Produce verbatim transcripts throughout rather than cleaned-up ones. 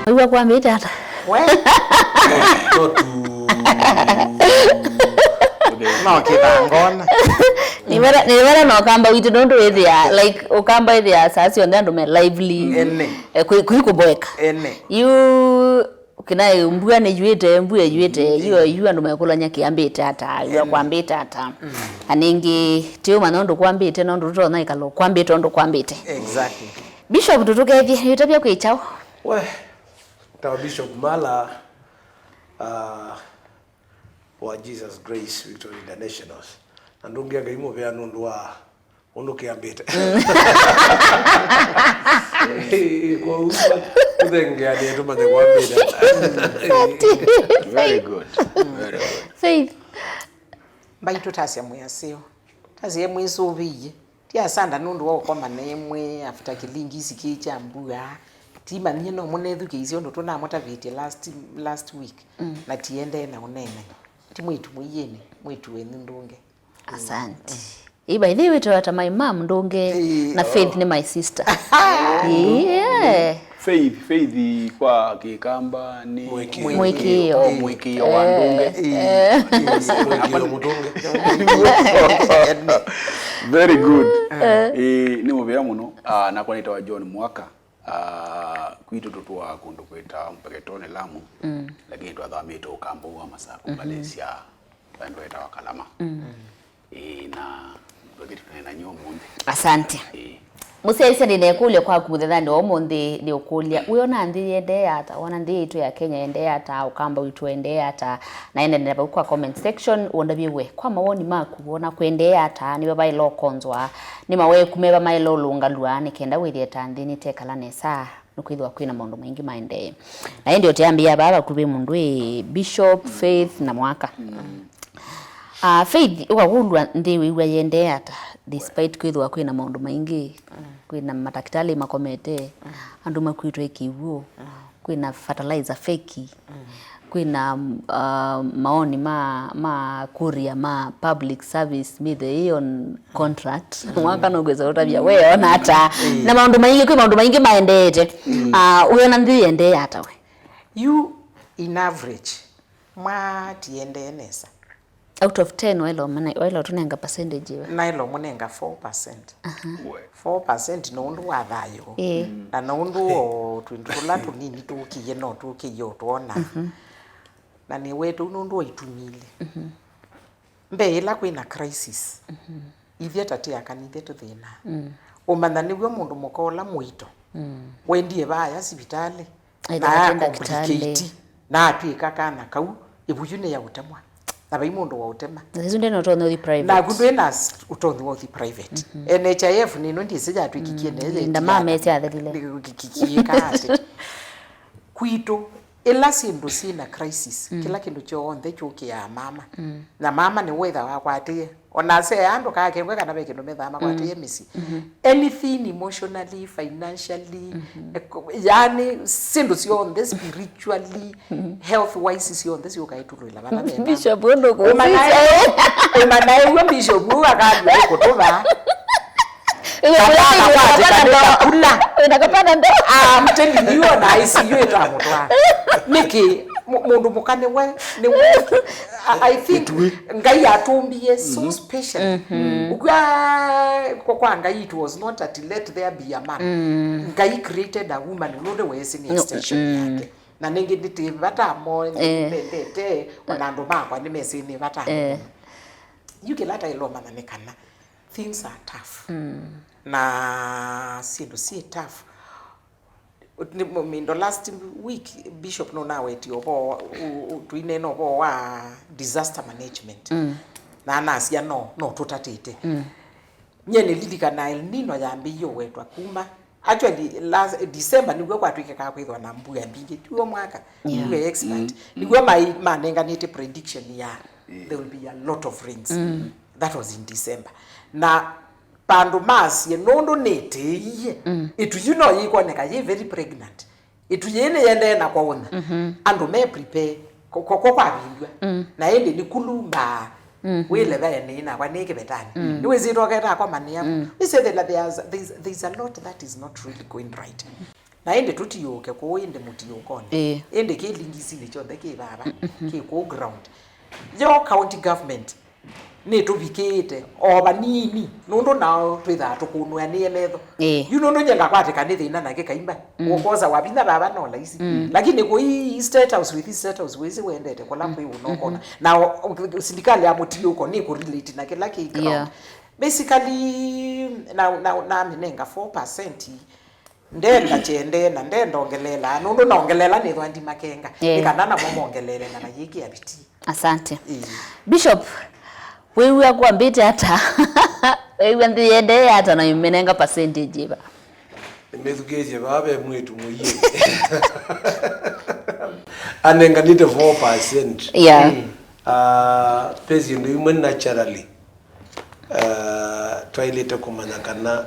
Wĩw'a kwambĩte ata? We. No tu. No kĩthangona. Nĩwera nĩwera na ũkamba witũ nũndũ wĩthĩa, like, ũkamba wĩthĩa saa syonthe andũ me lively. Ene. Eh, kwĩ kwĩ kũboeka. Ene. Yu kĩna mbua nĩyuĩte, mbua ĩyuĩte, yu yu andũ mekũlany'a kĩambĩte ata, yu kwambĩte ata. Na nĩngĩ tiũma nũndũ kwambĩte, nũndũ tũtonya ĩkalo kwambĩte ũndũ kwambĩte. Exactly. Bishop, tũtũkethye, nĩũtavya kwĩ kyaũ? We, ta Bishop Mala, uh, wa Jesus Grace Victory International. Na ndũngĩa Ngai mũvea nũndũ wa ũndũ kĩambĩte. Kwoou tũthengeanĩe tũmanye kwambĩte. Very good. Very good. Faith. Mbaitũ tasya mwĩaseo. Tasya mwĩsũvĩie. Ti asanda nũndũ wa ũkomana ĩmwe after kĩlingi isi kĩĩ kya mbua. Timanyie no mũnethukĩĩsye ũndũ tũnamũtavĩtye last, last week. Mm. Na tiendee na ũneenany'a. Ti mwĩtu mũiĩnĩ, mwĩtu wenyu ndũnge. Asante. Ĩ, by the way, wĩtawa ta my mom ndũnge. Ĩ, na Faith nĩ my sister. Yeah. Faith, Faith kwa Kĩkamba nĩ Mwĩkĩo. Mwĩkĩo wa ndũnge. Mwĩkĩo mũtũnge. Very good. Ĩ, nĩ mũvea mũno. Ah, nakwa nĩtawa John Mwaka. Ah, kwitũ tũtũaa kũndũ kwĩtawa Mpeketoni Lamu, lakini twathamĩte Ũkambau wa Masaku, Malaysia, vandũ vetawa Kalama. Ĩĩ, na ndwekĩte tũneena nyuo mũnthĩ. Asante. Ĩĩ. Mũsyaĩĩsya nĩna ĩkũlyo kwaku mũthenyanĩ wa ũmũnthĩ, nĩũkũlya, wĩona nthĩ yĩendee ata? Wona nthĩ yaitũ ya Kenya yĩendee ata? Ũkamba witũ ũendee ata? Na endelee vau kwa comment section ũndavye we kwa mawoni maku, wona kũendee ata? Nĩva vaĩle ũkonzwa? Nĩ maweku meva maĩle ũlũngalw'a nĩ kenda wĩthĩe ta nthĩ nĩtekala nesa? Nĩkwĩthĩwa kwĩna maũndũ maingĩ maendee. Na ĩndĩ ũteambĩĩa vaa vakuvĩ mũndũ ĩ Bishop, Faith na Mwaka. Ah, Faith, ũkakũlw'a nthĩ wĩw'a yĩendee ata, despite kwĩthĩwa kwĩna maũndũ maingĩ, kwĩna matakĩtalĩ makomete, andũ makuĩtwe kĩw'ũ, kwĩna fertilizer feki, kwĩna, ah, maoni ma, ma courier ma public service, mĩthe ĩ on contract. Mwaka nũkwĩsa ũtavya, we ona ata? Na maũndũ maingĩ, kwĩ maũndũ maingĩ maendeete. Ah, wĩona nthĩ yĩendee ata we? Yu, in average, mwa tiendee nesa. Out of ten, waĩle ũmene-, waĩle ũtũnenga percentage ĩva? Naĩle ũmũnenga four percent. Aha. We. Four percent nĩ ũndũ wa thayũ. Ĩĩ. Na nĩ ũndũ o twĩndũ tũla tũnini tũkĩie no tũkĩie ũtwona. Mhm. Na nĩwetũ nũndũ wa itumi ilĩ. Mhm. Mbee ĩla kwĩna crisis, mhm, ithyĩ ta tĩ aka nithyĩ tũthĩnaa. Mm. Ũmanya nĩw'o mũndũ mũka ũla mũito, mm, wendie vaaya sivitalĩ, aĩle na aya ndakĩtalĩ, complicate, na atw'ĩka kana kau ĩvuyu nĩ ya ũtemwa. Na vai mũndũ wa ũtema. Na isu ndena ũtonyi ũthi private. Naku ndwĩ na s-, ũtonyi wa ũthi private. Mhm. N H I F nĩno ndĩsĩ yatwĩkikie, mm, neye ndamamesya athelile. Kikiĩka atĩ. Kwitũ, ĩla syĩndũ syĩ na crisis, mm, kĩla kĩndũ kyonthe kyũkĩaa mama. Mm. Na mama nĩwe wĩthawa akwatĩĩe. O na asee aa ndũkakengwe kana ve kĩndũ methaa makwatĩĩe, mm, mĩsyĩ. Mm-hmm. Anything emotionally, financially, mm-hmm, eco-, yani, syĩndũ syonthe spiritually, mm-hmm, health wise, syonthe syũka itulwĩla vala ve mama. Bishop, ũndũ kũ- Ũmanae-, ũmanaew'a Bishop ũũ akambia kũtũva. Wĩna kapana ndo. Wĩna kapana ndo. I'm telling you, ona I C U ĩtamũtwaa. Nĩkĩ? Mu-, mũndũ mũka nĩwe, nĩwe, I, I think Ngai atũmbie so special. Ũkw'a kwa, kwa Ngai, it was not that let there be a man. Ngai created a woman, nũndũ weesĩ nĩ extension yake. Na nĩngĩ ndĩtĩ vata mo, ndendete, ona andũ makwa nĩmesĩ nĩ vata. Yu kĩla taĩlomana nĩ kana things are tough. Na syĩndũ syĩ tough. Nĩ, m-, mindo last week, Bishop nũnawetie ũvoo wa, u-, u-, tũineena ũvoo wa disaster management. Na anasya no, no tũtatĩte. Nyie nĩlilikanaa El Nino yambĩie ũwetwa kuma. Actually, last, December nĩw'o kwatw'ĩkĩkaa kwĩthwa na mbua mbingĩ. Tiw'o mwaka, yeah, nĩw'o expert. Nĩw'o mai-, manenganĩte prediction ya there will be a lot of rains. That was in December. Na vandũ masye, nũndũ nĩtĩĩie, ĩtu yu no yĩkwoneka yĩ very pregnant. Ĩtu yĩĩ nĩyendee na kwaũnya. Andũ me prepare, ko-, ko-, ko kwavindw'a. Na ĩndĩ nĩkulumbaa. Wĩle vaenĩ nakwa nĩ kĩvetanĩ. Nĩwĩsĩtwe ũketa akomanĩa. Wĩsĩthĩla there's, there's, there's a lot that is not really going right. Na ĩndĩ tũtiũũke kũu, ĩndĩ mũtiũkonĩ. Ĩĩ. Ĩndĩ kĩlingisinĩ kyonthe kĩ vava, kĩ kũu ground. Yo county government nĩtũvikĩĩte o vanini, nũndũ nao twĩthaa tũkũnũanĩe metho. Ĩĩ. Yu nũndũ nye ngakwatĩka nĩ thĩna na kĩkaimba. Mm. Ũkosa wavinya vava no laisi. Mm. Lakini kũi State House with State House, wĩsĩ wendete kũla kwĩ ũnokona. Mm-hmm. Na o, o, silikalĩ ya mũtiũko nĩ kũrelate na kĩla kĩ ground. Yeah. Basically, na, na, namĩnenga four percent. Ndenda kyendee na ndenda ongelelaa, nũndũ naongelela nĩthwa ndimakenga. Eh. Nĩ kana namo mongelele na mayĩkĩa vitii. Asante. Ĩĩ. Bishop, wĩw'a kwambĩte ata? Wĩw'a nthĩ yendee ata na ĩmenenga percentage ĩva? Nĩmĩthukĩĩsye vaa ve mwĩtu mũiĩ. Anenganĩte four percent. Yeah. Mm. Ah, ve syĩndũ imwe naturally, ah, twaĩlĩte kũmanya kana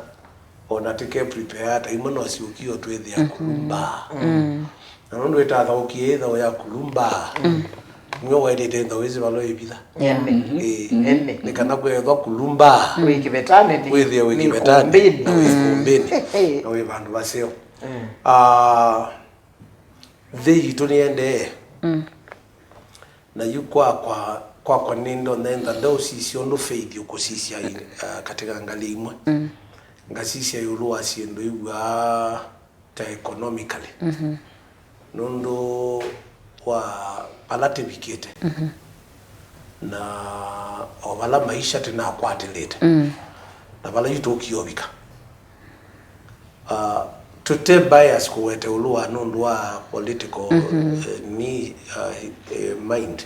ona tũke prepare ata, imwe no syũkie o twĩthĩa kulumbaa. Mm. Na nũndũ ĩtathaũkie ĩthaũ ya kulumbaa, nĩwe waĩlĩte ĩthaũ ĩsĩ vala ĩvitha. Yeah. Ĩĩ. Nĩ kana kwethwa kulumbaa, wĩ kĩvetanĩ, wĩthĩe wĩ kĩvetanĩ, na wĩ ĩkũmbĩnĩ, na wĩ vandũ vaseo. Mm. Ah, nthĩ yitũ nĩyendee. Mm. Na yu kwakwa, kwakwa nĩndonya ĩntha ndeũsisya ũndũ Faith ũkũsisya, uh, katika ngalĩ imwe. Mm. Ngasisya ĩũlũ wa syĩndũ ĩw'aa ta economically. Mm-hmm. Nũndũ wa vala tĩvikĩte. Mm-hmm. Na o vala maisha tĩnakwatĩlĩte. Mm. Na vala yu tũkiovika. Uh, tũte bias kũweta ĩũlũ wa nũndũ wa political, mm-hmm, eh, ni, uh, eh, mind.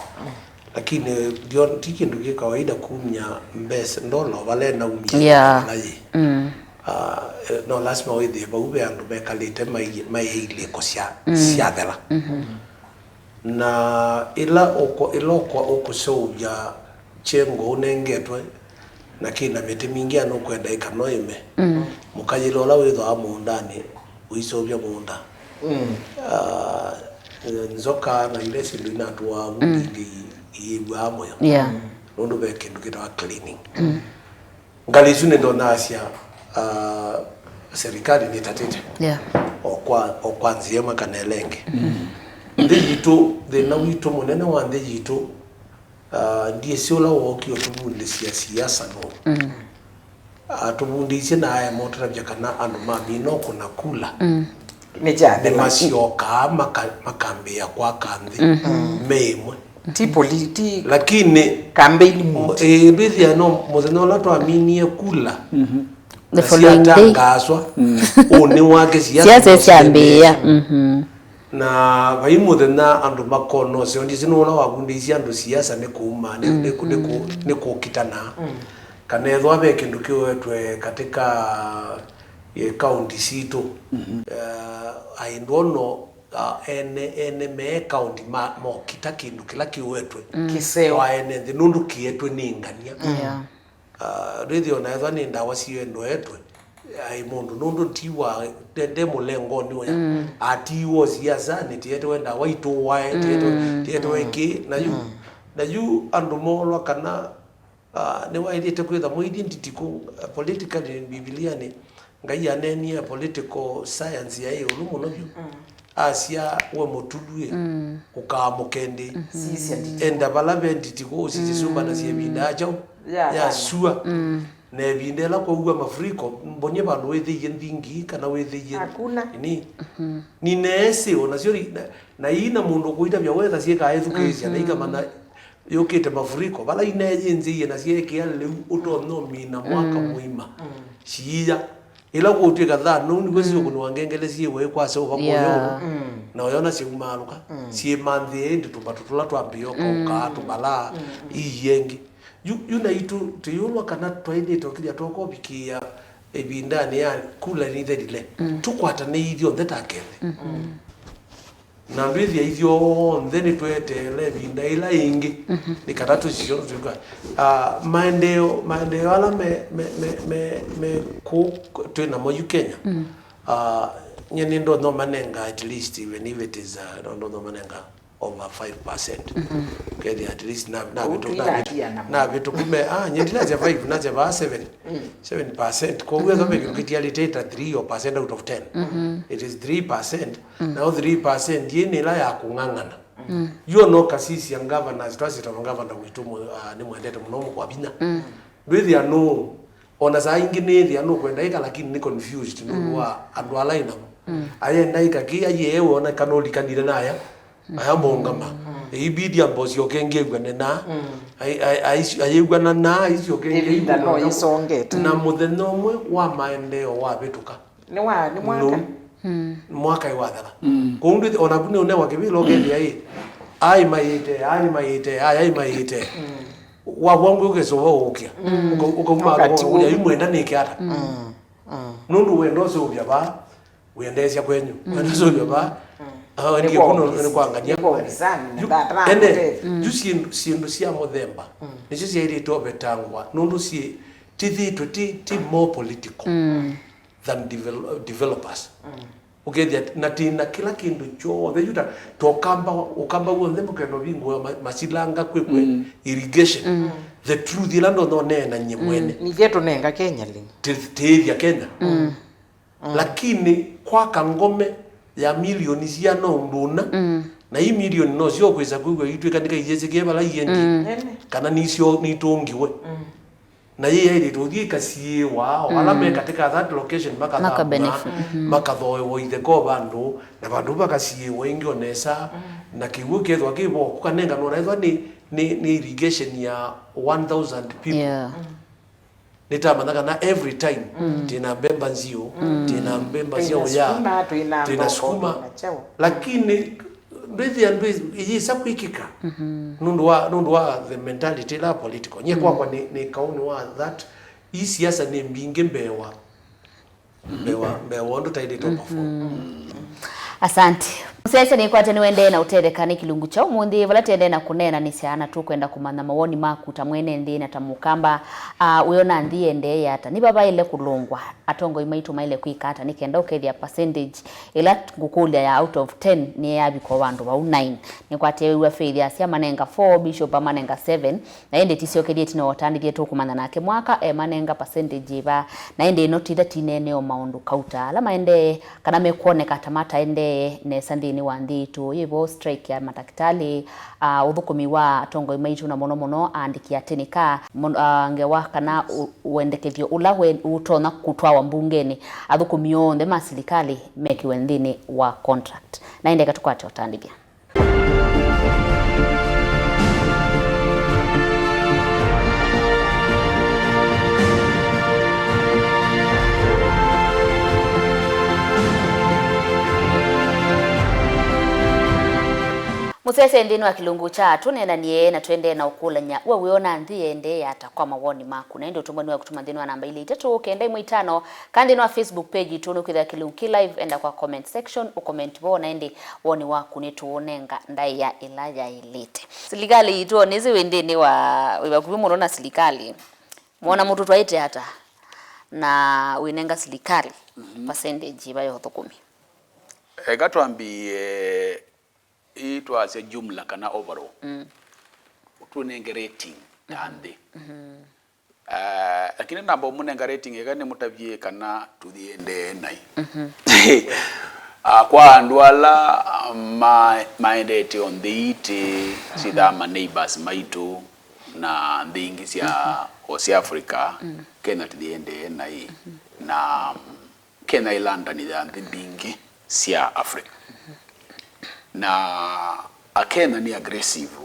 Lakini, eh, ndio, ti kĩndũ kĩ kawaida kumya mbesa, ndola vala naumya, yeah, vala yĩ. Mm. Uh, eh, no lasima wĩthĩe vau ve andũ mekalĩte mai-, maĩ ilĩko sya, mm, syathela. Mm-hmm. Na ĩla ũko-, ĩla ũko-, ũkũseũvya kyengo ũnengetwe, na kĩ na mĩtĩ mingĩ, na nũkwenda ĩkanoĩme. Mm. Mũkayĩle ũla wĩthĩawa mũũndanĩ ũiseũvya mũũnda. Mm. Ah, nzoka na ila syĩndũ inatũaa vu, mm, ingĩ i-, iyĩw'aa mũyo. Yeah. Nũndũ ve kĩndũ kĩtawa cleaning. Mm. Ngalĩ isu nĩndonasya, ah, serikali nĩtatĩte. Yeah. O kwa, o kwa nzĩa ĩmwe kana ĩla ĩngĩ. Mm. Nthĩ yitũ, thĩna witũ mũnene wa nthĩ yitũ, ah, ndyĩsĩ ũla wookie ũtũvundĩsya siasa nũũ. Mm. Atũvundĩisye na aema ũtũtavya kana andũ mamina ũkũna kula. Mm. Nĩ kyathela. Nĩmasyokaa maka-, makambĩĩa kwaka nthĩ, mm-hmm, me ĩmwe. Ti poli-, ti, lakini, campaign mood. Ĩĩ, ndwĩthĩa no mũthenya ũla twaminie kula, mm-hmm, the following day, syatangaaswa, mm, ũnĩ wake siasa, siasa syambĩĩa. Mm-hmm. Na vai mũthenya andũ makonose, ndĩsĩ nũũ ũla wavundĩisye andũ siasa nĩ kũuma, nĩ, mm, nĩ kũ-, nĩ kũ-, nĩ kũkitana. Mm. Kana ethwa ve kĩndũ kĩwetwe katika, eh, kaunti sitũ. Mhm. Eh, I don't know, ah, ene, ene me kaunti ma, mokita kĩndũ kĩla kĩwetwe. Mm. Kĩseo. Kwa ene nthĩ, nũndũ kĩetwe nĩ ngania. Yeah. Ah, ndwĩthĩa ona ethwa nĩ ndawa siendoetwe, ai mũndũ, nũndũ ti wa, nde, nde mũlengonĩ ũya. Mm. Atiiwe siasanĩ, tietewe ndawa itũwae, tietewe, mm, tietewe, mm, kĩ, na yu, mm, na yu andũ molwa kana Ah, nĩwaĩlĩte kwĩtha mũilyĩ nditikũ, eh, politically, Mbivilianĩ, Ngai aneenie political science ya ĩũlũ mũno vyũ. Mm. Asya, we mũtuluĩ, mm, ũkaamũke ndĩ. Sisya nditikũ. Enda vala ve nditikũ, ũsisye, mm, syũmbanasya ĩvinda ya kyaũ? Ya, ya sua. Mm. Na ĩvinda ĩla kwaua mafuriko, mbony'e vandũ wĩthĩie nthingi kana wĩthĩie. Hakuna. Ini. Mhm. Nineesĩ, o nasyo ri-, na, na ii na mũndũ ũkũitavya wetha syĩkaa ĩthukĩĩsya, na, mhm, ikamanya yũkĩte mafuriko, vala inee yĩnzĩie na syeekĩa lĩu ũtonya ũmina mwaka, mm, mũima. Mm. Siia. Ĩla kũũtw'ĩka thaa nũu nĩw'o, mm, syĩũkũnĩwa ngengele syĩwe kwasya ũvakũya, yeah, ũũ. Mm. Na ũyona syĩumaalũka. Mm. Syĩmanthĩe ĩndĩ tũmatũ tũla twambĩĩa ũkaũkaa, mm, tũmalaa, mm, mm, ii ĩngĩ. Yu, yu naitũ tũyũlwa kana twaĩlĩte ũkĩlya twakovikĩĩa ĩvindanĩ ya kula nĩithelile. Mm. Tũkwatanĩe ithyonthe ta Akenya. Mm-hmm. Na ndwĩthĩa ithyonthe nĩtweteele ĩvinda ĩla ĩngĩ, mhm, nĩ kana tũsisye ũndũ twĩka. Ah, maendeeo, maendeeo ala me, me, me, me, me kũ twĩ namo yu Kenya, mm, ah, nye nĩndonya ũmanenga at least, even if it is, ah, no ndonya ũmanenga over five percent. Ũkethĩa at least na, na vitu, na vitu, na vitu kume, ah, nye ndinasya five, nasya vaa seven. Seven percent. Kwa hiyo kama kitu kitialite ta three or percent out of ten. It is three percent. Now three percent yini ila ya kung'ang'ana. Yo no kasisya governors, twasitwa governor witũ mu-, ah, nĩ mwendete mũno mũkwa vinya. Ndwĩthĩa no Ona saa ingĩ nĩĩthĩa nũkwenda ĩka, lakini nĩ confused nũndũ wa andũ ala ĩ namo. Ayenda ĩka kĩ, aiee, wona kana ũlikanile naya, aya mbongama. Ĩibidi amba ũsyoke ngĩw'ane na, ai-, ai-, ai-, ayĩw'ana na, aisyoke ngĩw'ana na. Ĩvinda no yĩsongete. Na mũthenya ũmwe wa maendeeo wavĩtũka. Nĩ wa, nĩ mwaka. Nũ-, mwaka ĩwathela. Kũu ndwĩthĩ, onaku nĩ ũnewa kĩvĩla ũkethĩa ĩ, ai maĩte, ai maĩte, ai, ai maĩte. Wavwa ngwĩ ũkesa ũva ũũkĩa. Ũka-, ũkauma ũkatiũlya. Ũkatiũlya, yu mwenda nĩke ata? Nũndũ wenda ũseũvya vaa, wĩendeesya kwenyu. Wenda ũseũvya vaa, ah, nĩ ndiĩ kuno, nĩ kwangania. Nĩ kwa ũvisani, yu, na ndata ene, nakũtethya. Yu syĩndũ, syĩndũ sya mũthemba, nĩsyo syaĩlĩte ũvetangwa, nũndũ syĩ, tithĩtwe, ti, ti more political than devel-, developers. Ũkethĩa na tĩna kĩla kĩndũ kyonthe, yu ta, ta ũkamba, ũkamba w'onthe mũkenda ũvingũa ma-, masilanga kwĩkw'e irrigation. The truth ĩla ndonya ũneena nyie mwene. Nĩkĩ tũnenga Kenya lĩu? Tĩ-, tĩĩthya Kenya. Lakini kwaka ngome ya milioni siana ũndũ ũna, na ii milioni no syo kwĩsa kwĩw'a itw'ĩka nĩkaiyĩsĩkĩe vala iendie, kana nisyo nitũngiwe. Na yĩ yaĩlĩte ũthiĩ ĩkasiĩĩwa, o ala me katika that location makathama, makabenefit, makathoewa itheka o vandũ, na vandũ vakasiĩĩwa ĩngĩ o nesa, na kĩw'ũ kethwa kĩ vo, kũkanenganwa na ethwa nĩ, nĩ, nĩ irrigation ya one thousand people. Yeah. Nĩtamanya kana every time, twĩna mbemba nzio, twĩna mbemba sya ũya, twĩna sukuma, twĩna thoko, twĩna kyaũ. Lakini ndwĩthĩa ndwĩ-, iyĩsa kwĩkĩka nũndũ wa, nũndũ wa the mentality ĩla political. Nyie kwakwa nĩ, nĩ kaũnĩ wa that, ii siasa nĩ mbingĩ mbee wa, mbee wa, mbee wa ũndũ taĩlĩte perform. Asante. Mũsyaĩĩsya nĩkwate nĩwendee na ũtetheka nĩ kĩlungu kya ũmũnthĩ, vala tũendee na kũneenanĩsya na tũkwenda kũmanya mawoni maku ta mwene nthĩ na ta mũkamba. Ah, wĩona nthĩ ĩendee ata? Nĩ va vaĩle kũlũngwa? Atongoi maitũ maĩle kwĩka ata nĩ kenda ũkethĩa percentage ĩla ngũkũlya ya out of ten nĩyavika o vandũ vau nine? Nĩkwatĩĩw'a Faith asya manenga four, Bishop amanenga seven, na ĩndĩ tisyokethya ĩtina wa ũtandĩthya tũkũmanya nake mwaka emanenga percentage ĩva. Na ĩndĩ ĩno titha tineeneo maũndũ kauta ala maendee kana mekwoneka ta mataendee nesa nthĩnĩ wa nthĩ yitũ. Yĩvo strike ya matakĩtalĩ, ah, ũthũkũmi wa atongoi maitũ na mũno mũno aandĩki a tĩnĩka, mũno, ah, ngewa kana ũ-, wendekethyo ũla we-, ũtonya kũtwawa mbungenĩ, athũkũmi onthe ma silikalĩ mekĩwe nthĩnĩ wa contract. Na ĩndĩ eka tũkwate ũtandĩthya. Mũsyaĩĩsya nthĩnĩ wa kĩlungu kya tũneenanie na tũendee na ũkũlany'a, we wĩona nthĩ ĩendee ata kwa mawoni maku? Na ĩndĩ ũtũmwe nĩ wa kũtũma nthĩnĩ wa namba ilĩ itatũ kenda ĩmwe itano, kana nthĩnĩ wa Facebook page itũ nũkwĩthĩa kĩlungu kĩ live, enda kwa comment section, ũcomment vo, na ĩndĩ woni waku nĩtũũnenga ndaĩa ĩla yaĩlĩte. Silikalĩ yitũ, o nĩsĩ wĩ nthĩnĩ wa, wĩ vakuvĩ mũno na silikalĩ. Mwona mũtũtwaĩte ata na wĩnenga silikalĩ percentage ĩva ya ũthũkũmi? Eka twambie, ĩ twasya jumla kana overall. Tũnenge rating ta nthĩ. Ah, lakini namba ũmũnenga rating ĩka nĩmũtavye kana tũthiendee nai. Ah, kwa andũ ala ma-, maendete o nthĩ itĩ, sitha ma neighbors maitũ na nthĩ ingĩ sya, o sya Africa, Kenya tũthiendee nai. Na Kenya ĩlandanĩtha nthĩ mbingĩ sya Africa. Na Akenya nĩ aggressive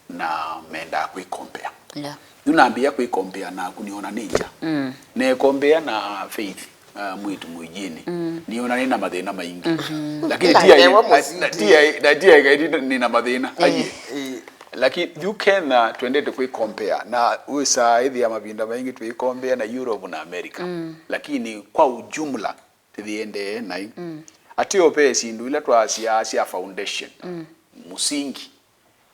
na mendaa kwĩkompea. Yeah. Yu nambĩĩa kwĩkompea naku nĩona nĩ ngya. Nekompea na Faith, uh, mwĩtu mũijini. Nĩona nĩ na mathĩna maingĩ. Lakini na ti ai-, newe na, na, mũsindi. Ti ai-, na ti ai kaiti nĩ na mathĩna. Eh. Aiye. Eh. Lakini yu Kenya twendete kwĩkompea na wĩsaa ĩthĩa mavinda maingĩ twĩkompea na Europe na America. Lakini kwa ujumla, tĩthiendee nai. Atĩ o ve syĩndũ ila twasyaa sya foundation, mũsingi,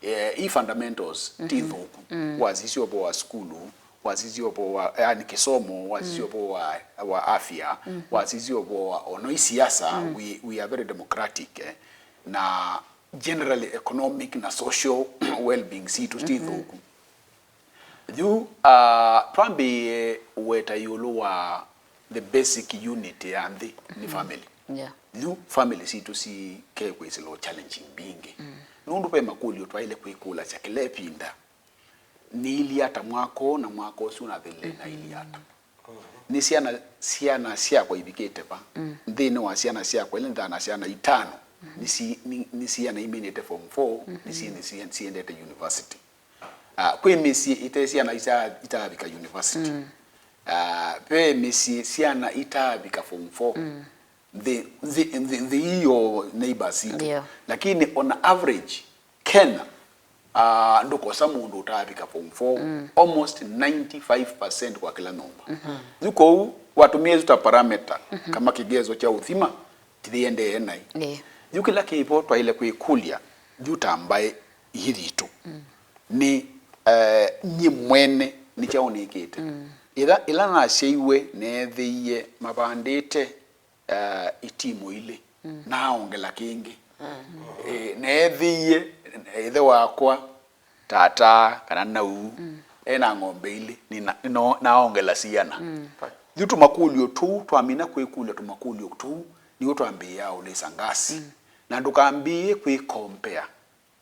eh, i fundamentals, ti nthũku. Wasisya ũvoo wa sukulu, wasisya ũvoo wa, yani, kĩsomo, wasisya ũvoo wa, wa afya, wasisya ũvoo wa, ono i siasa, we, we are very democratic, eh, na generally economic na social well-being sitũ ti thũku. Yu, ah, twambĩĩe ũweta ĩũlũ wa the basic unit ya nthĩ nĩ family. Yeah. Yu family sitũ sikekwĩsĩla challenge mbingĩ. Nũndũ ve makũlyo twaĩle kwĩkũlasya kĩla ĩvinda, nĩilyĩ ata mwaka ũũ na mwaka ũsu ũnathele, naĩlyĩ ata? Nĩ syana, syana syakwa ivikĩte va? Nthĩnĩ wa syana syakwa ila nĩthaa na syana itano, nĩ si-, nĩ, nĩ syana iminĩte form four, nĩ si-, nĩ si-, siendete university. Ah, kwĩ mĩsyĩ ĩte syana ita-, itavika university. Ah, ve mĩsyĩ syana itavika form four. Nthĩ, nthĩ, nthĩ, nthĩ iyo neighbors sitũ. Ndio. Lakini on average, Kenya, ah, ndũkosa mũndũ ũtavika form four, almost ninety-five percent kwa kĩla nyũmba. Yu kwoou, watũmĩa ĩsu ta parameter, kama kĩgezo kya ũthima, tithiendee naĩ. Ndio. Yu kĩla kĩvo twaĩle kwĩkũlya, yu ta mbaĩ ii yitũ, nĩ, eh, nyie mwene nĩ kyaũ nĩkĩte. Ĩla, ĩla nasyaiwe, neethĩie mavandĩte, eh, itimũ ilĩ, naaongela kĩngĩ. Eh, neethĩie ĩthe wakwa, tata, kana nau, ena ng'ombe ilĩ, nĩna-, no-, naaongela siana. Yu tũmakũlyo tũu, twamina kwĩkũlya tũmakũlyo tũu, nĩw'o twambĩĩaa ũlĩsa ngasi. Na ndũkambĩĩe kwĩkompea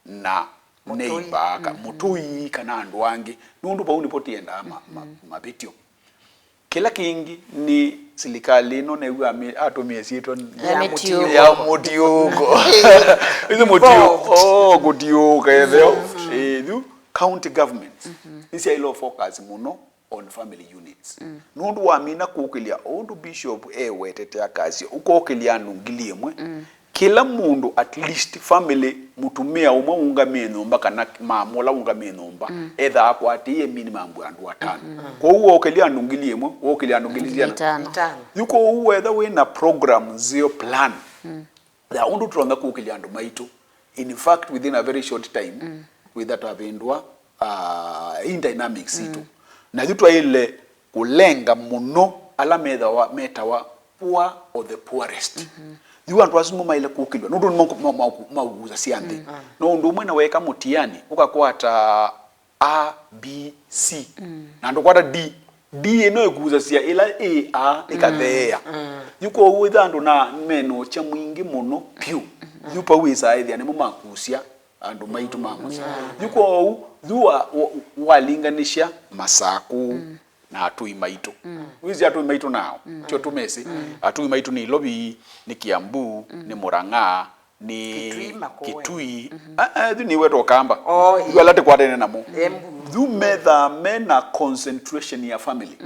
na neighbor, ka mũtũi, kana andũ angĩ, nũndũ vau nĩvo tĩendaa ma-, ma-, mavĩtyo. Kĩla kĩngĩ nĩ silikalĩ ĩno new'a atũmĩe syĩtwa ya mũtiũko. Ya mũtiũko. Ĩsu mũtiũko. Oh, kũtiũka etheo. Ĩĩ, yu county governments nĩsyaĩle focus mũno on family units. Nũndũ wamina kũkĩlya ũndũ Bishop ewetete akasya, ũkokĩlya andũ ngili ĩmwe, kĩla mũndũ, at least family, mũtumĩa ũmwe ũngamĩe nyũmba kana mama ũla ũngamĩe nyũmba, ethaa akwatĩĩe minimum andũ atano. Kwoou wokĩlya andũ ngili ĩmwe, wokĩlya andũ ngili siana. Itano. Itano. Yu kwoou wetha wĩna program nzeo, plan ya ũndũ tũtonya kũkĩlya andũ maitũ, in fact, within a very short time, wĩtha twavĩndũa, ah, in dynamics sitũ. Na yu twaĩle kũlenga mũno ala methawa, metawa poor or the poorest. Yu andũ asu nĩmo maĩle kũkĩlw'a, nũndũ nĩmo ma-, ma-, maũgusa sya nthĩ. No ũndũ ũmwe na weka mũtiani, ũkakwata A, B, C. Na ndũkwata D. D ĩno ĩkusasya ĩla ĩ A ĩkatheea. Yu kwoou ĩtha andũ na menokya mwingĩ mũno vyũ. Yu pau wĩsaa ĩthĩa nĩmo makusya andũ maitũ ma mũsyĩ. Yu kwoou, yu wa-, wa-, walinganisya Masakũ na atũi maitũ. Wĩsĩ atũi maitũ nao, tyo tũmesĩ. Atũi maitũ nĩ Ilovi, nĩ Kiambu, nĩ Murang'a, nĩ Kitui, Makueni. Kitui. Ah, ah, yu nĩwetwa Kamba. Oh, yu ala tĩkwatene namo. Embu. Yu methaa mena concentration ya family.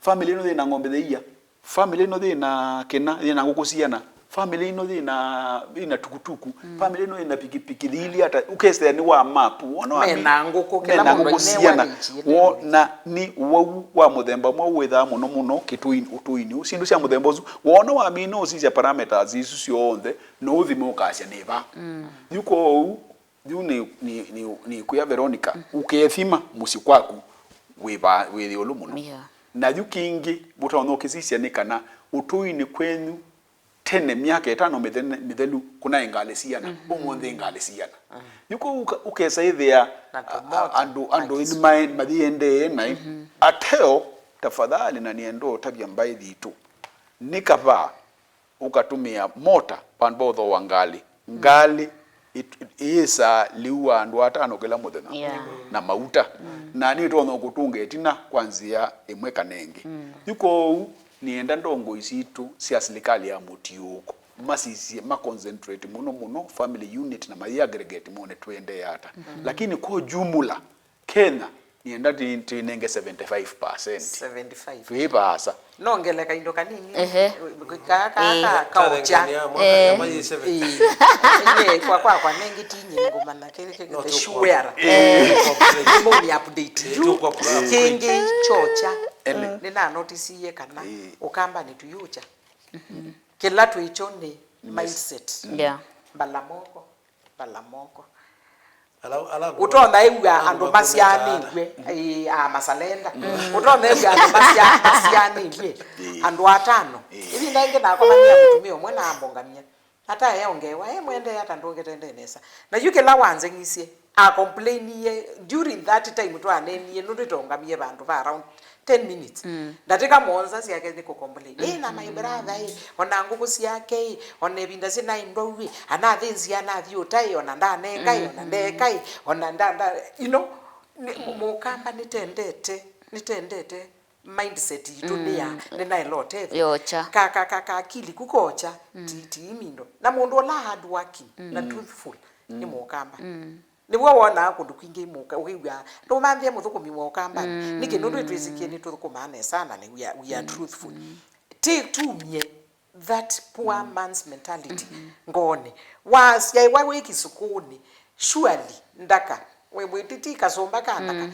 Family ĩno yĩna ng'ombe theia. Family ĩno yĩna kĩna, yĩna ngũkũ siana. Family ĩno yĩna, yĩna tukutuku. Family ĩno yĩna pikipiki, thili ata, ũkesea nĩ wa map. Wona wa mi-, mena ngũkũ, kĩla mena mũndũ ngũkũ siana. Wo-, na nĩ ũwau wa mũthemba ũmwe wĩthaa mũno mũno kĩtũi-, ũtũinĩ. Syĩndũ sya mũthemba ũsu. Wona wamina ũsisya parameters isu syonthe, no ũthime ũkasya nĩ va. Yu kwoou, yu nĩ, nĩ, nĩ, nĩ kwĩa Veronica, ũkethima mũsyĩ kwaku wĩ va-, wĩ ĩũlũ mũno. Yeah. Na yu kĩngĩ, ũtonya ũkĩsisya nĩ kana ũtũinĩ kwenyu, tene, myaka ĩtano mĩthene-, mĩthelu, kũnaĩ ngalĩ siana, ũmũnthĩ ngalĩ siana. Yu kwoou ũka-, ũkesa ĩthĩa, na a-, a-, tũmota, andũ, andũ nĩmaĩ-, mathiendee naĩ. Ateo, tafadhali, na nĩenda ũtavya mbaĩ yitũ. Nĩ kavaa ũkatũmĩa mota vandũ va ũthooa ngalĩ. Ngalĩ ĩt-, ĩĩsaa lĩu wa andũ atano kĩla mũthenya. Yeah. Na mauta. Na nĩtonya kũtũnga ĩtina kwa nzĩa ĩmwe kana ĩngĩ. Yu kwoou, nĩenda ndongoi sitũ sya silikalĩ ya mũtiũũko masisye, ma concentrate mũno mũno family unit na mayĩ aggregate mone tũendee ata. Lakini kwa jumla, Kenya, nĩenda tĩ-, tĩnenge seventy-five percent. Seventy-five. Twĩ vaasa. Nongele kaindo kanini. Ehe. Ka, ka, ĩĩ, ka, kaũkya. Tarengania mwana, eh, kama yĩ seventy. Ĩĩ. Ĩĩ, kwa, kwa, kwa nengi tinyi ngũmanya kĩrĩ kĩ-, no, the sure. Eh. Nĩmo ni update. Eh, yu, kĩngĩ kyokya. Ene. Nĩnanotisiie kana, ĩĩ, Ũkamba nĩtũyũkya. Kĩla twĩkyo nĩ mindset. Yeah. Mbala moko. Vala moko. Ala, ala ũtonya ĩw'a andũ masyaanĩw'e, ĩĩ, a masalenda. Ũtonya ĩw'a andũ masya-, masyaanĩw'e, andũ atano. Ĩvinda ĩngĩ nakomania mũtumĩa ũmwe na ambongamia. Ataeongeewa, e mwendee ata ndũngĩtendee nesa. Na yu kĩla wanzeng'isye, acomplainie during that time twaneenie, nũndũ ĩtongamie vandũ va around ten minutes. Mm. Ndatĩka mũonza syake nĩ kũcomplain. Ĩ, na my brother ĩ, ona ngũkũ syake ĩ, ona ĩvinda syĩ naĩ ndwau ĩ, anathĩnzia anathi ũtaĩ, ona ndaneka ĩ, ona ndeka ĩ, ona nda, nda, you know, nĩ, mũ-, mũkamba nĩtendete, nĩtendete mindset itũ nĩ ya, nĩnaĩla ũtethyo. Yokya. Ka, ka, ka, ka akili ku kokya, ti, ti imindo. Na mũndũ ũla hard working na truthful nĩ mũkamba. Nĩw'o wonaa kũndũ kwingĩ mũka, ũkĩw'aa, ndũmanthĩe mũthũkũmi wa ũkambanĩ. Nĩkĩ? Nũndũ ĩtwĩsĩkie nĩtũthũkũmaa nesa na nĩ, we are, we are truthful. Ti tumie that poor man's mentality ngoonĩ. Wasyaĩwa wĩ kĩsukũnĩ, surely ndaka, wĩ, wĩ, ti, ti kasũmba ka ndaka.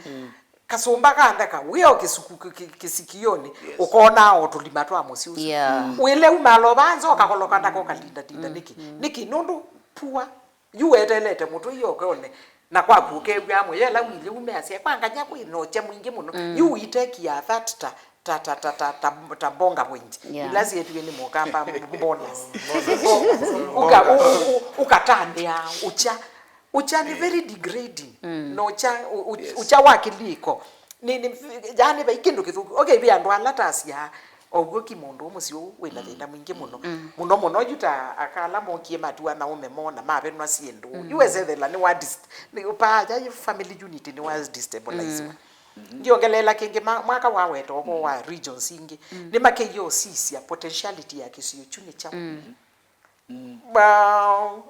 Kasũmba ka ndaka, wĩ o kĩsuku kĩ, kĩ, kĩsikioni, ũkonaa o tũlima twa mũsyĩ ũsu. Yeah. Wĩle umala ovanza ũkakoloka ndaka ũkalindalinda nĩkĩ? Nĩkĩ? Nũndũ poor Yu wetelete mũtwe ioka one, na kwaku ũkew'a amwe, yela wĩlye ume asya, "Kwa nganya kwĩ na ũkya mwingĩ mũno." Yu we take ya that ta, ta, ta, ta, ta, ta, ta bonga point. Yeah. Ila syetiwe nĩ mũkamba bonus. Uka, u, u, u, ũkatandĩa ũkya. Ũkya nĩ very degrading. Na ũkya, u, u, ũkya wa kĩlĩko. Nĩ, nĩ, yani, vai kĩndũ kĩthũku. Okay, vi andũ ala tasya, o w'o ki mũndũ mũsyĩ ũũ wĩ na thĩna mwingĩ mũno. Mũno mũno yu ta aka ala mokie matua na ũme moo na mavenwa syĩndũ. Yu wesethela nĩ wa dist-, nĩ, paa ya family unity nĩ wa destabilize. Ndiongelela kĩngĩ ma-, mwaka wa weta ũvo wa regions ingĩ. Nĩ makeie ũsisya potentiality ya kĩsio kyu nĩ kyaũ. Well,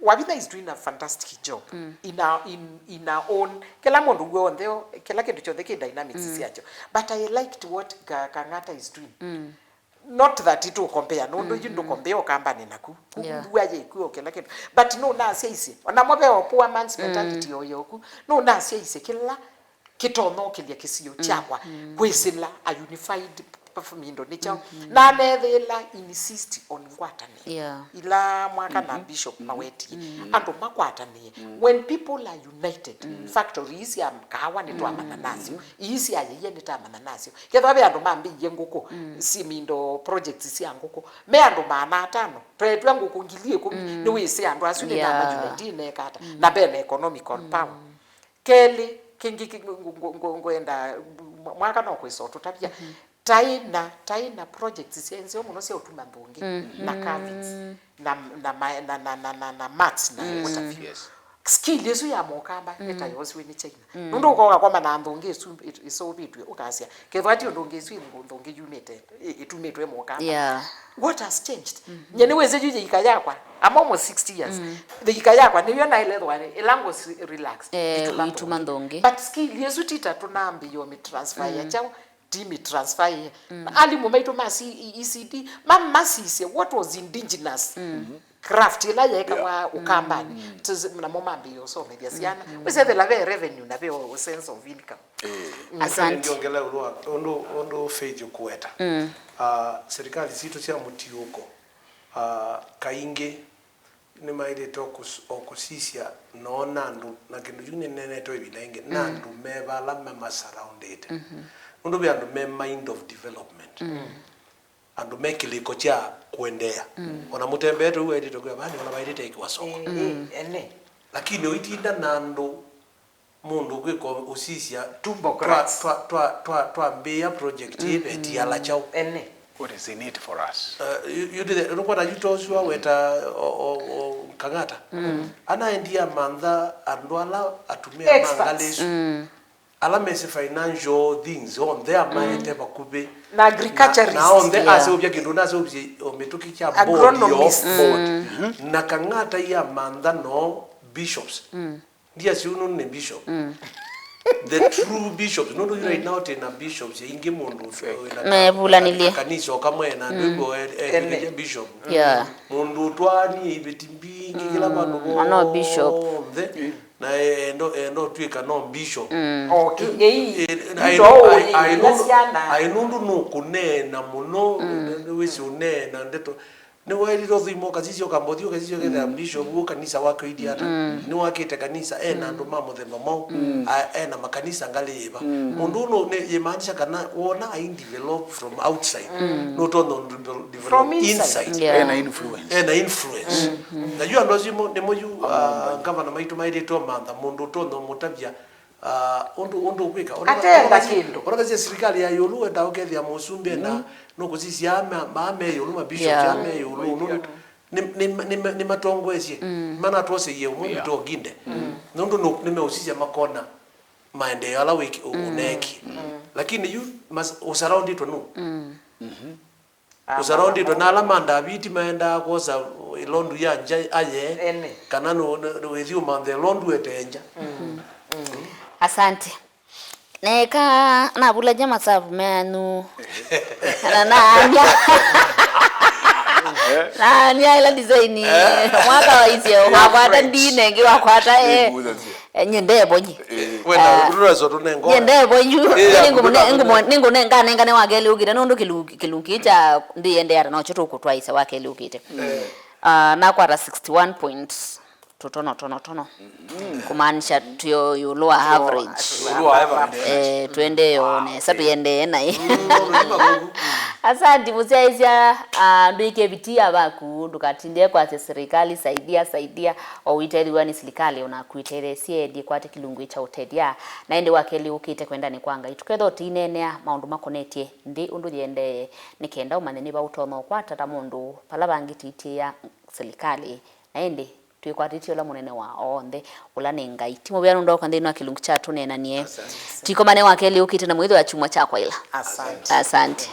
Wavitha is doing a fantastic job in our, in, in our own. Kĩla mũndũ w'onthe, kĩla kĩndũ kyonthe kĩ dynamics syakyo. But I liked what Ka-, Kang'ata is doing. Not that itũ compare, nũndũ yu ndũ compare ũkambanĩ naku. Kuku mbua yĩkw'o kĩla kĩndũ. But nũnasyaisye, onamo ve o poor man's mentality o yoku. Nũnasyaisye kĩla kĩtonya ũkĩlya kĩsio kyakwa kwĩsĩla a unified p-, p-, mindo nĩ kyaũ. Na nethĩĩla insist on ngwatanĩo. Yeah. Ila mwaka na bishop mawetie. Andũ makwatanĩe. When people are united, factory ii sya kaawa nĩtwamanya nasyo. Ii sya yĩia nĩtamanya nasyo. Kethwa ve andũ mambĩie ngũkũ, si mindo projects sya ngũkũ. Me andũ maana atano, twetw'a ngũkũ ngili ĩkũmi, nĩwĩsĩ andũ asu nĩnama unite neka ata. Na ve na economical power. Kelĩ, kĩngĩ kĩ-, ngũ-, ngũ-, ngũ-, ngwenda, mwa-, mwaka no kwĩsa ũtũtavya. Taĩ na, taĩ na projects sya nzeo mũno sya ũtuma nthũngĩ, na carvings, na, na, ma-, na, na, na, na, na mats, na what have you. Yes. Skill ĩsu ya mũkamba, nĩ ta yosiwe nĩ China. Nũndũ ũkoka kwama na nthũngĩ ĩsu ĩ-, ĩseũvĩtw'e, ũkasya, kethwa ti ũndũ ũngĩ ĩsu ĩ nthũngĩ yumĩte, ĩ-, ĩtumĩtwe mũkamba. Yeah. What has changed? Nye nĩwĩsĩ yu yĩika yakwa, I'm almost sixty years. Yĩika yakwa, nĩyo naĩlethwa ĩla ngũ relax. Eh, ituma nthũngĩ. But skill ĩsu ti ta tũnambĩĩo mĩ transfer ya kyaũ, ti mĩ transfer ya. Na alimũ maitũ ma C-, E C D, ma-, masisye what was indigenous craft ĩla yeekawa ũkambanĩ. Tis-, namo mambĩĩe ũsomethya syana. Wĩsethela ve revenue na ve o sense of income. Asante. Ndiongela ũndũ wa, ũndũ, ũndũ Faith ũkũweta. Ah, serikali sitũ sya mũtiũko, ah, kaingĩ nĩmaĩlĩte o kũs-, o kũsisya noo na andũ, na kĩndũ kĩu nĩnenetwe ĩvinda ĩngĩ, na andũ me vala mamasurroundĩte. Nũndũ ve andũ me mind of development. Andũ me kĩlĩko kya kũendeea. Ona mũtembee tũu waĩlĩte kwĩa vani, ona vaĩlĩte ĩkĩwa soko. Ĩĩ, ĩĩ, ene. Lakini ũitinda na andũ mũndũ kwĩka ũsisya, tumbo twa, cracks, twa, twa, twa, twambĩĩa project ĩĩ vetiala kyaũ? Ene. What is in it for us? Uh, you, you did it. Nũkwona yu ta ũsu waweta o, o, o, Kang'ata. Anaendie amantha andũ ala atumĩa ma ngalĩ isu. Ala mesĩ financial things onthe amaete vakuvĩ. Na agriculturist. Na, na onthe aseũvya kĩndũ, naseũvye o mĩtũkĩ kya board yo, agronomist, board. Na Kang'ata iamantha no bishops. Ndiasya ũũ nũndũ nĩ bishop. The true bishops. Nũndũ yu right now twĩ na bishops aingĩ, mũndũ wĩna ka-, mevulanĩlye, kanisa o kamwe na andũ ĩvo e-, ekĩthĩtye bishop. Yeah. Mũndũ ũtwaanie iveti mbingĩ kĩla vandũ vonthe. Ona o bishop. Na e-, enda, enda ũtw'ĩka no bishop. O kĩng'ei, eh, aĩ nũndũ, aĩ nũndũ nũkũneena mũno, nĩwĩsĩ ũneena ndeto. Nĩwaĩlile ũthũima ũkasisya ũkamba ũthi ũkasisya ũkethĩa bishop wĩ kanisa wake ũilyĩ ata. Nĩwakĩte kanisa, ena andũ ma mũthemba mwaũ, a- ena makanisa ngalĩ yĩva. Mũndũ ũũ nũ- nĩ- yĩmaanisha kana wona ai develop from outside, nũtonya ũndũ develop From inside. Inside. Yeah. Ena influence. Ena influence. Na yu andũ asu mo- nĩmo yu ah, ngavana maitũ maĩlĩte ũmantha mũndũ ũtonya ũmũtavya ah, ũndũ ũndũ ũkwĩka. Ona- Atenda ona- kĩndũ. Ona kasya sirikali ya ĩũlũ wenda ũkethĩa mũsumbĩ ena nũkũsisya ama- ma me ĩũlũ mabishop Yeah. ya me ĩũlũ nũndũ nĩ- nĩ- nĩ- nĩmatongoesye manatwoseie ũmwe witũ ũnginde nũndũ nũ- nĩmeũsisya makona maendeeo ala wĩki- ũ- ũneekie. Lakini yu mas- ũsaraundĩtwe nũ? Ũsaraundĩtwe na ala ma Ndaviti maendaa kwosa ĩlondu ya nja aye. Ene. Kana nũ- nũ- nũ- wĩthi ũmanthe ĩlondu ete nja. Asante. Neka navulany'a masavu menyu na naany'a naany'a ĩla design mwaka waisye wakwata ndinengi wakwata eh. Eh, nye ndevonyi Wena kũtũraswa tũnengo. Nye ndevonyu Eh, ya, nĩngũnengane wakeli ũkĩte nũndũ kĩlungu kĩlungu kĩĩ kya ndĩyendeata nokyo tũkũtwaĩsya wakeli ũkĩte. Ah, nakwata sixty one point tũtono tono tono kumaanisha twĩ ĩũlũ wa average. Ũlũ wa average. Eh, twendee o nesa tũyendee naĩ. Asanti mũsyaĩsya. Ah, ndwĩke vitia vaku ndũkatindie kwasya serikali saidia saidia. O wĩtethĩwa nĩ serikali ona kwĩtetheesye ndikwate kĩlungu kya ũtethya. Na ĩndĩ wakeli ũkĩte kwenda nĩ kwa Ngai tũketha ũtĩineenea maũndũ makonetye nthĩ ũndũ yĩendee nĩ kenda ũmanye nĩ va ũtonya ũkwata ta mũndũ vala vangĩ tĩitĩĩa serikali. Na ĩndĩ twĩkwatĩtye ũla mũnene wa onthe, ũla nĩ Ngai. Ti mũvea nũndũ waũka nthĩnĩ wa kĩlungu kya tũneenanie. Tũikomane wakeli ũkĩte na mwĩthĩwa kyumwa kya kwaĩla. Asante. Asante.